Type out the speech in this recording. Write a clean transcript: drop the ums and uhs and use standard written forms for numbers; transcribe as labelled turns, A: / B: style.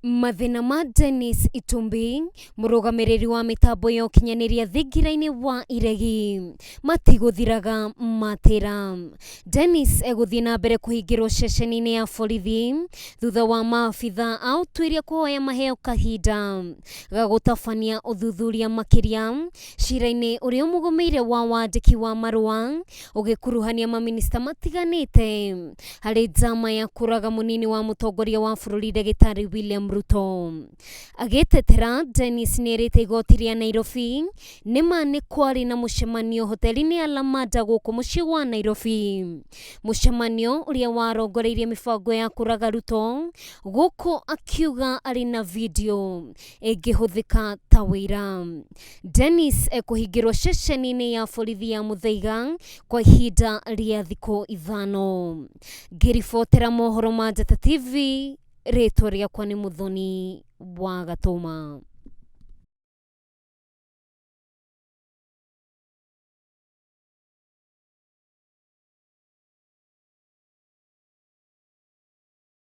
A: Mathĩna ma Dennis Itumbi, mũrũgamĩrĩri wa mĩtambo ya ũkinyanĩria thingira-inĩ wa iregi matigũthiraga matĩra. Dennis egũthiĩ na mbere kũhingĩrwo ceceni-inĩ ya borithi thutha wa maabitha a ũtuĩria kũhoya maheo kahinda ga gũtabania ũthuthuria makĩria cira-inĩ ũrĩa ũmũgũmĩire wa wandĩki wa marũa ũgĩkuruhania maminista matiganĩte harĩ njama ya kũraga mũnini wa mũtongoria wa bũrũri ndagĩtarĩ William Ruto. Agĩtetera, Dennis nĩerĩte igoti rĩa Nairobi nĩma nĩ kwarĩ na mũcemanio hoteli-inĩ ya Lamada gũkũ mũciĩ wa Nairobi. Mũcemanio ũrĩa warongoreirie mĩbango ya kũraga Ruto gũkũ akiuga arĩ na video ĩngĩhũthĩka ta wĩira. Dennis ekũhingĩrwo ceceni-inĩ ya borithi ya Muthaiga kwa ihinda rĩa thikũ ithano. Ngĩribotera mohoro ma Njata TV, rĩtwa rĩakwa nĩ Muthoni wa Gatũma.